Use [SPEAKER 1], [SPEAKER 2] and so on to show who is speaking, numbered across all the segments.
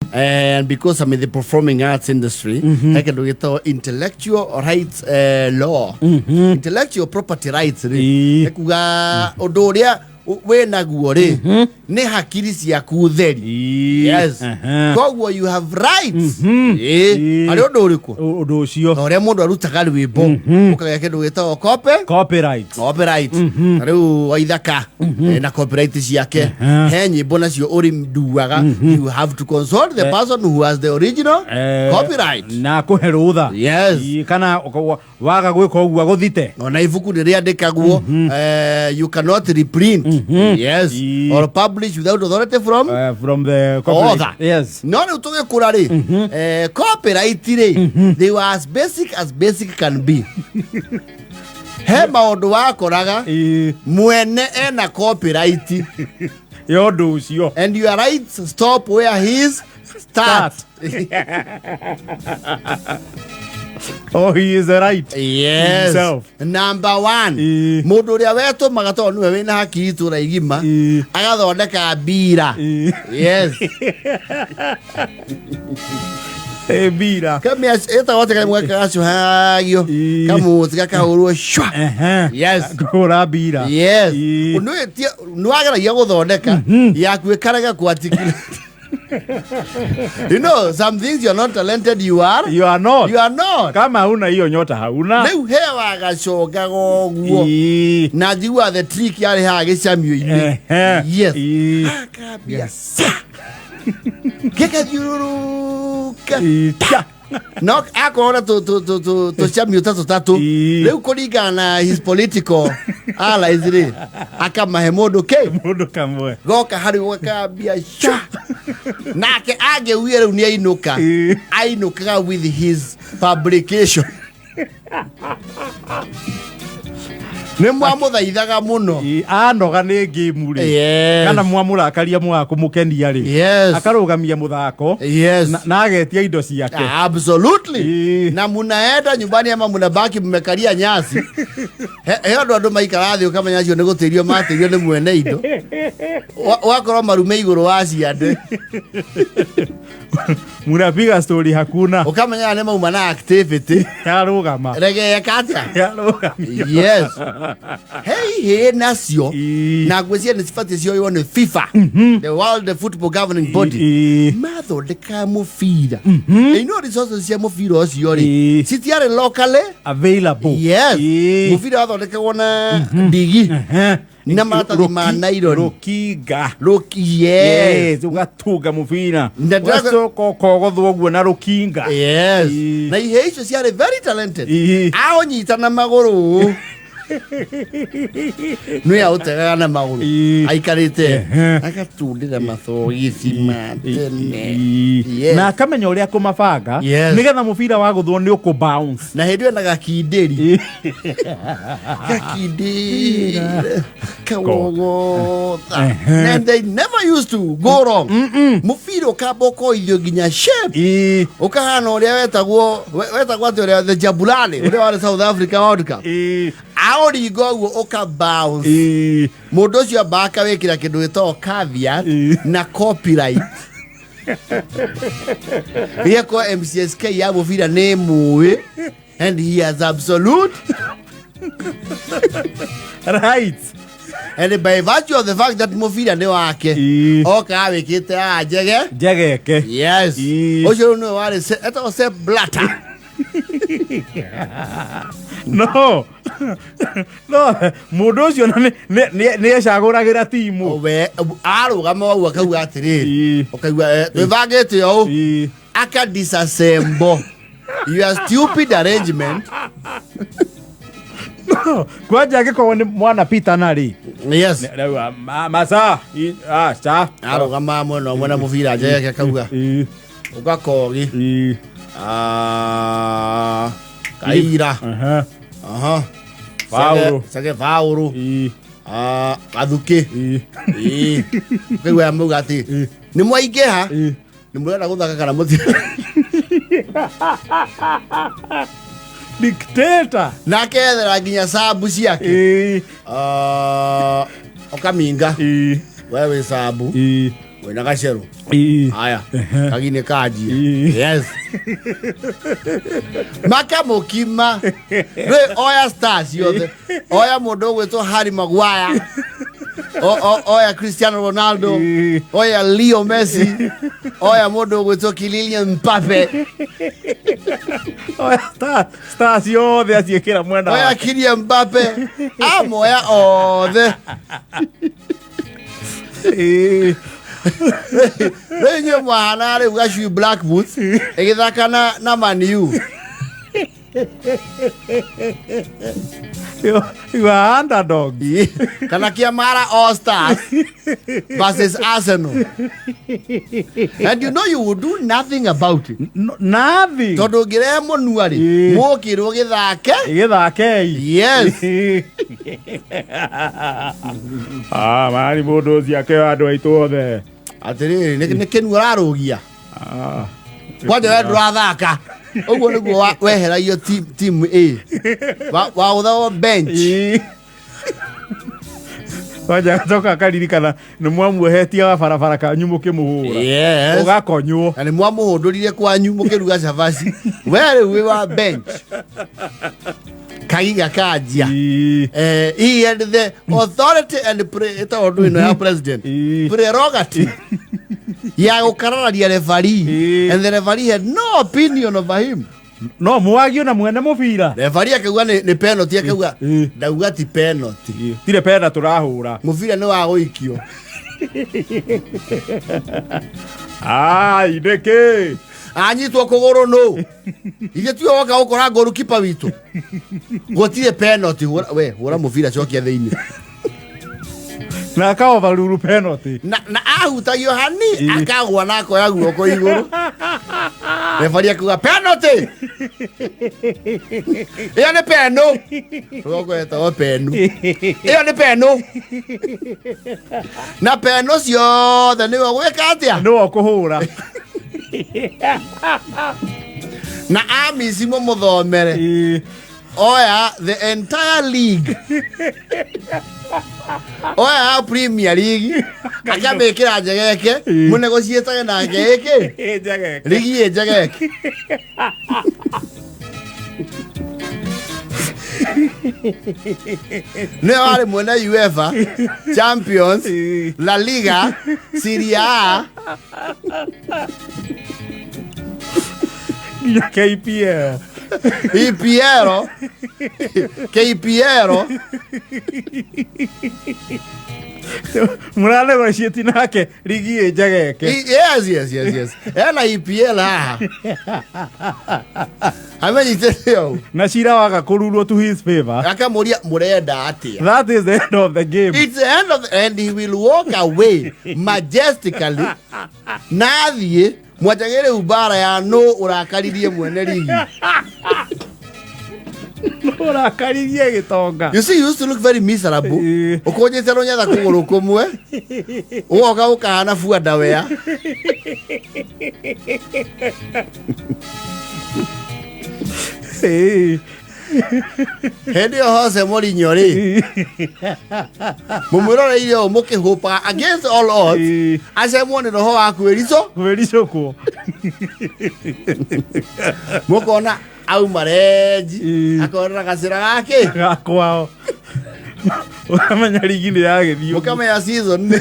[SPEAKER 1] And because I'm in the performing arts industry, he kĩndũ gĩtagwo intellectual rights law, intellectual property rights rĩ, nĩ kuga ũndũ ũrĩa wĩ naguo rĩ nĩ hakiri ciaku theri. Yes. Koguo you have rights. Ĩĩ. Harĩ ũndũ ũrĩkũ?
[SPEAKER 2] Ũndũ ũcio.
[SPEAKER 1] Ta ũrĩa mũndũ arutaga rwĩmbo, ũkagĩa kĩndũ gĩtagwo copy
[SPEAKER 2] Copyright.
[SPEAKER 1] Copyright. Ta rĩu Waithaka na copyright ciake, he nyĩmbo nacio ũrĩnduaga, you have to consult the person who has the original copyright.
[SPEAKER 2] Na kũhe rũtha.
[SPEAKER 1] Yes.
[SPEAKER 2] Ĩĩ, kana waga gwĩka ũguo agũthite.
[SPEAKER 1] Ona ibuku nĩ rĩandĩkagwo, you cannot reprint, yes, or publish without authority from
[SPEAKER 2] from the copyright.
[SPEAKER 1] Author.
[SPEAKER 2] Yes.
[SPEAKER 1] No rĩu tũgĩkũra rĩ, copyright rĩ, they were as basic as basic can be. He maũndũ wakoraga mwene ena copyright
[SPEAKER 2] ya ũndũ ũcio.
[SPEAKER 1] And your rights stop where his start.
[SPEAKER 2] Oh, he is right
[SPEAKER 1] Yes.
[SPEAKER 2] himself.
[SPEAKER 1] Number one, mũndũ ũrĩa wetũmaga tondũ nĩwe wĩna haki itũra igima, agathondeka mbira. Yes.
[SPEAKER 2] Mbira.
[SPEAKER 1] Ĩtagwo atĩ kamwe gacũhagio, kamũti gakahũrwo cwa. Yes.
[SPEAKER 2] Kũhũra mbira.
[SPEAKER 1] Yes. Nĩwageragia gũthondeka yaku ĩkarega kũ. You know, some things you're not talented, you are
[SPEAKER 2] You are not.
[SPEAKER 1] You are not.
[SPEAKER 2] Kama huna hiyo nyota, hauna.
[SPEAKER 1] Rĩu he wagacongaga ũguo na njigua the trick yarĩ haha gĩcamio-inĩ. Yes. Akambia sa gĩgathiũrũrũka.
[SPEAKER 2] Ĩĩ,
[SPEAKER 1] No akorwo na tũcamio ta tũtatũ, rĩu kũringana na his political allies rĩ, akamahe mũndũ kĩ?
[SPEAKER 2] Mũndũ kamwe.
[SPEAKER 1] Goka harĩ gakambia ca, nake angĩuye rĩu nĩ ainũka, ainũkaga with his publication. Nĩ mwamũthaithaga mũno.
[SPEAKER 2] Ĩĩ, anoga nĩ ngĩmu rĩ, kana mwamũrakaria mwaga kũmũkenia rĩ, akarũgamia mũthako na agetia indo ciake.
[SPEAKER 1] Absolutely. Na munaenda nyumbani ama munabaki mmekalia nyasi. He andũ maikara thĩ, ũkamenya acio nĩ gũtĩrio matĩrio nĩ mwene indo. Wakorwo marume igũrũ wa ciande.
[SPEAKER 2] Munapiga story hakuna.
[SPEAKER 1] Ũkamenya nĩ mauma na activity.
[SPEAKER 2] Yarũgama.
[SPEAKER 1] Regeka atĩa?
[SPEAKER 2] Yarũgamio.
[SPEAKER 1] Yes, hei hĩ nacio na ngwĩciria nĩ cibatiĩ cioywo nĩ FIFA, the World Football Governing Body. Mathondekaga mũbira. You know, resources cia mũbira ũcio rĩ, citiarĩ locally
[SPEAKER 2] available.
[SPEAKER 1] Yes. Mũbira wathondekagwo na ndigi na maratathi ma nylon.
[SPEAKER 2] Rũkinga.
[SPEAKER 1] Yes.
[SPEAKER 2] Yes, ũgatunga mũbira,
[SPEAKER 1] Na
[SPEAKER 2] ũgacoka ũkogothwo ũguo na rũkinga.
[SPEAKER 1] Yes. Na ihe icio ciarĩ very talented. Aũnyita na magũrũ, nĩ aũtegaga na magũrũ, aikarĩte agatundĩra mathogithi ma tene. Yes.
[SPEAKER 2] Na akamenya ũrĩa kũmabanga nĩgetha mũbira wa gũthwo nĩ ũkũ bounce.
[SPEAKER 1] Na hĩndĩ ĩyo na gakindĩri, gakindĩra kawogotha, and they never used to go wrong. Mũbira ũkamba ũkoithio nginya shape, ũkahana ũrĩa wetagwo wetagwo atĩ ũrĩa the Jabulani ũrĩa warĩ South Africa World Cup. Aũringa ũguo ũka bounce. Mũndũ ũcio amba akawĩkĩra kĩndũ gĩtagwo caveat na copyright gĩakorwo MCSK ya mũbira nĩ mũĩ, and he has absolute
[SPEAKER 2] right.
[SPEAKER 1] And by virtue of the fact that mũbira nĩ wake, oka wĩkĩte a njege.
[SPEAKER 2] Njegeke.
[SPEAKER 1] Yes. Ũcio rĩu nĩwe warĩ etagwo Sepp Blatter.
[SPEAKER 2] No mũndũ ũcio na nĩ ecagũragĩra timu.
[SPEAKER 1] We arũgama wau akauga atĩrĩrĩ, ũkaigua twĩbangĩte ũũ, aka disassemble your stupid arrangement.
[SPEAKER 2] Kwanja angĩkorwo nĩ mwana Peter na rĩ.
[SPEAKER 1] Yes.
[SPEAKER 2] Rĩu, maca ca.
[SPEAKER 1] Arũgama mwena ũmwe na mũbira njegeke, akauga ũgakogi. Ah, kaira. Aha.
[SPEAKER 2] Faũrũ.
[SPEAKER 1] Sage faũrũ. Ah, gathukĩ. Ĩĩ. Ũkaigua mauga atĩ nĩ mwaingĩha, nĩ mũrenda gũthaka kana mũti.
[SPEAKER 2] Dictator.
[SPEAKER 1] Nake ethera nginya sabu ciake. Ah, ũkaminga we wĩ sabu. Wĩna gacerũ.
[SPEAKER 2] Ĩĩ.
[SPEAKER 1] Haya, kagi nĩ kanjia.
[SPEAKER 2] Ĩĩ.
[SPEAKER 1] Yes. Makamũkima. Rĩ oya stars ciothe. Oya mũndũ ũgwĩtwo Harry Maguire. Oya Cristiano Ronaldo.
[SPEAKER 2] Ĩĩ.
[SPEAKER 1] Oya Leo Messi. Oya mũndũ ũgwĩtwo Kylian Mbappe.
[SPEAKER 2] Oya star ciothe aciĩkĩra mwena
[SPEAKER 1] Oya
[SPEAKER 2] wake.
[SPEAKER 1] Kylian Mbappe. Amoya othe.
[SPEAKER 2] Ĩĩ.
[SPEAKER 1] Rĩu inyuĩ mwahana rĩu gacui Black Boots ĩgĩthaka na Man U.
[SPEAKER 2] You are underdog.
[SPEAKER 1] Kana Kiamara All Stars versus Arsenal. And you know you will do nothing about it.
[SPEAKER 2] No, nothing.
[SPEAKER 1] Tondũ ũngĩrehe mũnua rĩ,
[SPEAKER 2] Ĩĩ.
[SPEAKER 1] mũkĩrwo gĩthake.
[SPEAKER 2] Gĩthakei.
[SPEAKER 1] Yes.
[SPEAKER 2] Ah, mari mũndũ ũcio akĩoya andũ aitũ othe.
[SPEAKER 1] Atĩrĩrĩ, nĩ kĩnu ararũgia.
[SPEAKER 2] Ah.
[SPEAKER 1] Kwanja we ndũrathaka. Ũguo nĩguo weheragio team A. Waũthagwo bench.
[SPEAKER 2] Ĩĩ. Kwanja agacoka akaririkana nĩ mwamuohetie wa barabara kanyu mũkĩmũhũra.
[SPEAKER 1] Yes.
[SPEAKER 2] Ũgakonywo.
[SPEAKER 1] Na nĩ mwamũhũndũrire kwanyu mũkĩruga cabaci. We rĩu wĩ wa bench. Kagiga kanjia.
[SPEAKER 2] Ĩĩ.
[SPEAKER 1] He had the authority and ĩtagwo ndũ ĩno ya president.
[SPEAKER 2] Ĩĩ.
[SPEAKER 1] Prerogative ya gũkarararia referee.
[SPEAKER 2] Ĩĩ.
[SPEAKER 1] And the referee had no opinion over him.
[SPEAKER 2] No mwagio na mwene mũbira.
[SPEAKER 1] Referee akauga nĩ penalty, akauga
[SPEAKER 2] Ĩĩ.
[SPEAKER 1] ndauga ti penalty.
[SPEAKER 2] Tirĩ pena tũrahũra.
[SPEAKER 1] Mũbira nĩ wa gũikio.
[SPEAKER 2] Ai, nĩkĩ?
[SPEAKER 1] Anyitwo kũgũrũ nũ? Ithuĩ tiwe woka gũkora goalkeeper witũ. Gũtirĩ penalty. Hũra, we, hũra mũbira cokia thĩinĩ.
[SPEAKER 2] Na aka overrule penalty.
[SPEAKER 1] Na ahutagio hani
[SPEAKER 2] Ĩĩ.
[SPEAKER 1] akagwa na akoya guoko igũrũ. Referee akiuga penalty. Ĩyo nĩ peno. Guoko ĩtagwo penu. Ĩyo nĩ peno. Na peno ciothe nĩwe ũgwĩka atĩa?
[SPEAKER 2] Nĩwe ũkũhũra.
[SPEAKER 1] Na amisi mũmũthomere.
[SPEAKER 2] Ĩĩ.
[SPEAKER 1] Oya the entire league. Oya Premier League. Akamĩkĩra njegeke.
[SPEAKER 2] Ĩĩ.
[SPEAKER 1] Mũnegociĩtage nake ĩkĩ.
[SPEAKER 2] Ĩ, njegeke.
[SPEAKER 1] Ligi ĩ njegeke. Nĩwe warĩ mwene UEFA, Champions,
[SPEAKER 2] Ĩĩ.
[SPEAKER 1] La Liga, Serie A.
[SPEAKER 2] Nginya KPL.
[SPEAKER 1] EPL, KPL.
[SPEAKER 2] Mũranegotiate nake ligi ĩ njegeke.
[SPEAKER 1] Yes. Ena EPL haha. Amenyitĩte ũũ.
[SPEAKER 2] Na cira waga kũrurwo to his favor.
[SPEAKER 1] Akamũria mũrenda atĩa?
[SPEAKER 2] That is the end of the game.
[SPEAKER 1] It's the end of the, and he will walk away majestically. Na athiĩ mwanjage rĩu mbara ya nũ ũrakaririe mwene ligi.
[SPEAKER 2] Ũrakaririe gĩtonga.
[SPEAKER 1] You see, you used to look very miserable.
[SPEAKER 2] Ĩĩ.
[SPEAKER 1] Ũkũnjĩte rũnyatha kũgũrũ kũmwe. Ũgoka ũkahana buandawea.
[SPEAKER 2] Ĩĩ.
[SPEAKER 1] Hĩndĩ ĩyo Jose Mourinho rĩ, mũmwĩroreire ũũ mũkĩhũpaga against all odds,
[SPEAKER 2] Ĩĩ.
[SPEAKER 1] acemwo nĩ roho wa kwĩricũ,
[SPEAKER 2] Kwĩricũkwo.
[SPEAKER 1] mũkona auma renji,
[SPEAKER 2] Ĩĩ.
[SPEAKER 1] akorera gacĩra gake,
[SPEAKER 2] Gakwao. Ũkamenya rigi nĩ yagĩthiĩ.
[SPEAKER 1] mũkamenya season nĩ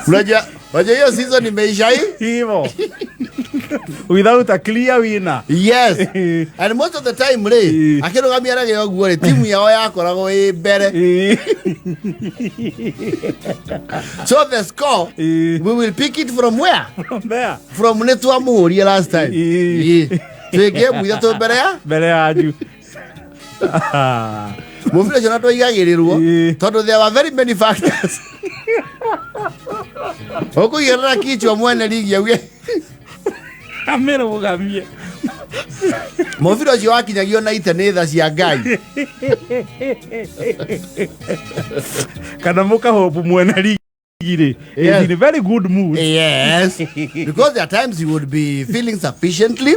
[SPEAKER 1] Unajua hiyo season imeisha hii?
[SPEAKER 2] Hivo. Without a clear winner.
[SPEAKER 1] Yes. And most of the time rĩ,
[SPEAKER 2] Ĩĩ.
[SPEAKER 1] akĩrũgamia rege ũguo rĩ, timu yao yakoragwo ĩ mbere.
[SPEAKER 2] Ĩĩ.
[SPEAKER 1] So the score,
[SPEAKER 2] Ĩĩ.
[SPEAKER 1] we will pick it from where?
[SPEAKER 2] From there.
[SPEAKER 1] From nĩ twamũhũrie last time.
[SPEAKER 2] Ĩĩ.
[SPEAKER 1] Ĩĩ. Twĩ game ithatũ mbere ya
[SPEAKER 2] Mbere yanyu.
[SPEAKER 1] Mũbira ũcio na twaigagĩrĩrwo
[SPEAKER 2] Ĩĩ.
[SPEAKER 1] tondũ there were very many factors. Ũkũigĩrĩra kichwa mwene ligi auge
[SPEAKER 2] Amĩrũgamie.
[SPEAKER 1] Mũbira ũcio wakinyagio na ite nĩ tha cia Ngai.
[SPEAKER 2] Kana mũkahopu mwene ligi. Rĩ is in very good mood.
[SPEAKER 1] Yes, because there are times he would be feeling sufficiently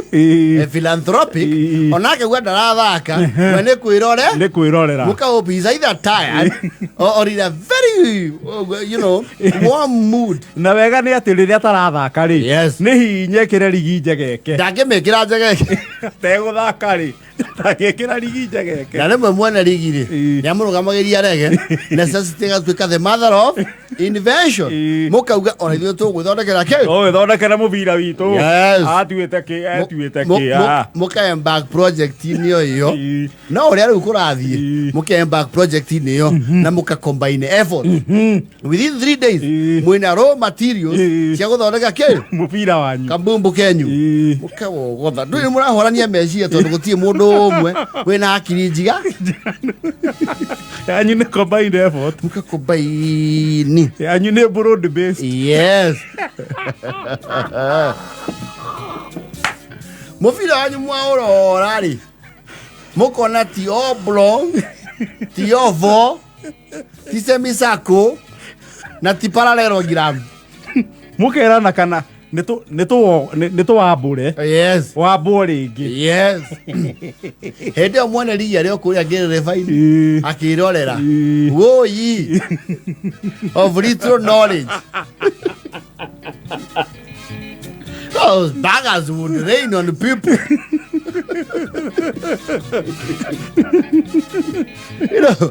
[SPEAKER 1] philanthropic. Onake gwa ndarathaka we nĩ kwĩrore
[SPEAKER 2] Nĩ kwĩrorera.
[SPEAKER 1] Mũkahope he's either tired or in a very warm mood.
[SPEAKER 2] Na wega nĩ atĩ rĩrĩa atarathaka rĩ, nĩ hinya ĩkĩre rigi njegeke.
[SPEAKER 1] Ndangĩmĩkĩra njegeke.
[SPEAKER 2] Tegũthaka rĩ, ndangĩkĩra rigi njegeke.
[SPEAKER 1] Na rĩmwe mwene rigi rĩ, nĩ amũrũgamagĩria rege necessity ĩgatuĩka the mother of invention. Mũkauga ona ithuĩ tũgwĩthondekera kĩ.
[SPEAKER 2] Tũgwĩthondekera mũbira witũ. Atuĩte kĩ, atuĩte kĩ, ah.
[SPEAKER 1] Mũkaembark project-inĩ o ĩyo. No ũrĩa rĩu kũrathiĩ, mũkaembark project-inĩ ĩyo na mũka combine effort within 3 days, mwĩna raw materials cia gũthondeka kĩ.
[SPEAKER 2] Mũbira wanyu.
[SPEAKER 1] Kambumbu kenyu. Mũkawogotha ndũrĩ mũrahũrania meciria tondũ gũtirĩ mũndũ ũmwe wĩna hakiri njiga.
[SPEAKER 2] Yanyu nĩ combined effort.
[SPEAKER 1] Mũkakombaini.
[SPEAKER 2] Yanyu nĩ broad based.
[SPEAKER 1] Yes, mũbira wanyu mwaũrora rĩ, mũkona ti oblong, ti oval, ti semicircle na ti parallelogram.
[SPEAKER 2] Mũkerana kana nĩ tũwambũre. Wambwo rĩngĩ.
[SPEAKER 1] Yes, hĩndĩ ĩyo mwene rigi arĩ o kũrĩa ngĩrĩrĩbaini akĩrorera. Woi of little knowledge. Those buggers would rain on people.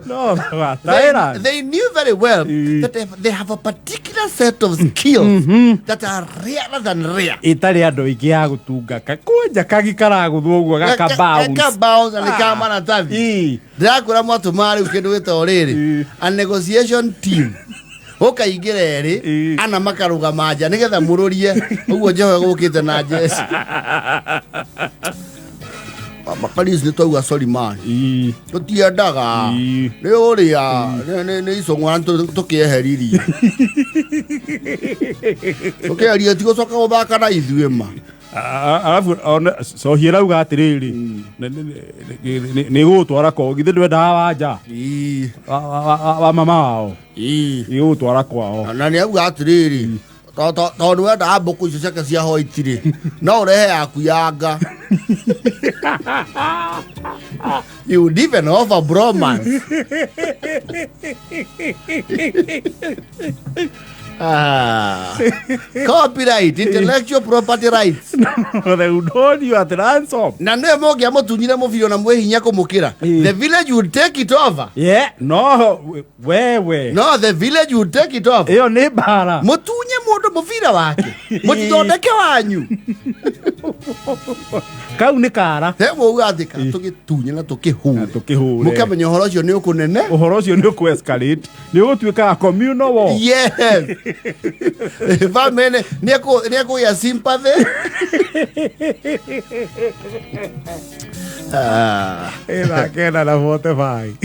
[SPEAKER 2] No gataĩra.
[SPEAKER 1] They knew very well that they have a particular set of skills that are rarer than rare.
[SPEAKER 2] Ĩtarĩ andũ aingĩ ya gũtunga kwanja kagi karagũthwo ũguo gaka bounce.
[SPEAKER 1] Gaka bounce na nĩ ka maratathi. Ndĩrakwĩra mwatũma rĩu kĩndũ gĩtagwo rĩrĩ, a negotiation team, ũkaingĩra erĩ, ana makarũgama nja nĩgetha mũrũrie ũguo Jehova gũkĩte na njeci makarisi nĩ twauga sorry man, tũtiendaga. Nĩ ũrĩa nĩ icũng'wa tũkĩeheririe tũkĩeherie tigũcoka gũthaka na ithuĩ ma.
[SPEAKER 2] Arabu ona cohi ĩrauga atĩrĩrĩ, nĩ gũgũtwara kwao, githĩ ndwendaga wanja wa mama wao, nĩ gũgũtwara kwao.
[SPEAKER 1] Na nĩ auga atĩrĩrĩ, tondũ wendaga mbũkũ icio ciake cia white rĩ, no ũrehe yaku yanga. You would even offer bromance. Ah. Copyright, intellectual property rights.
[SPEAKER 2] They would hold you at ransom.
[SPEAKER 1] Na nĩwe mũngĩamũtunyire mũbira na mwĩ hinya kũmũkĩra, the village would take it over.
[SPEAKER 2] Yeah, no wewe.
[SPEAKER 1] No, the village would take it over.
[SPEAKER 2] Ĩyo nĩ mbara.
[SPEAKER 1] Mũtunye mũndũ mũbira wake, mũtithondeke wanyu.
[SPEAKER 2] Kau nĩ kara.
[SPEAKER 1] He mũuga atĩ ka tũgĩtunye na tũkĩhure.
[SPEAKER 2] Na tũkĩhũre.
[SPEAKER 1] Mũkamenya ũhoro ũcio nĩ ũkũnene.
[SPEAKER 2] Ũhoro ũcio nĩ ũkũ escalate, nĩ ũgũtuĩka communal war.
[SPEAKER 1] Yes, family nĩ ekũgĩa sympathy. Ah.
[SPEAKER 2] Ĩna 9 na 45.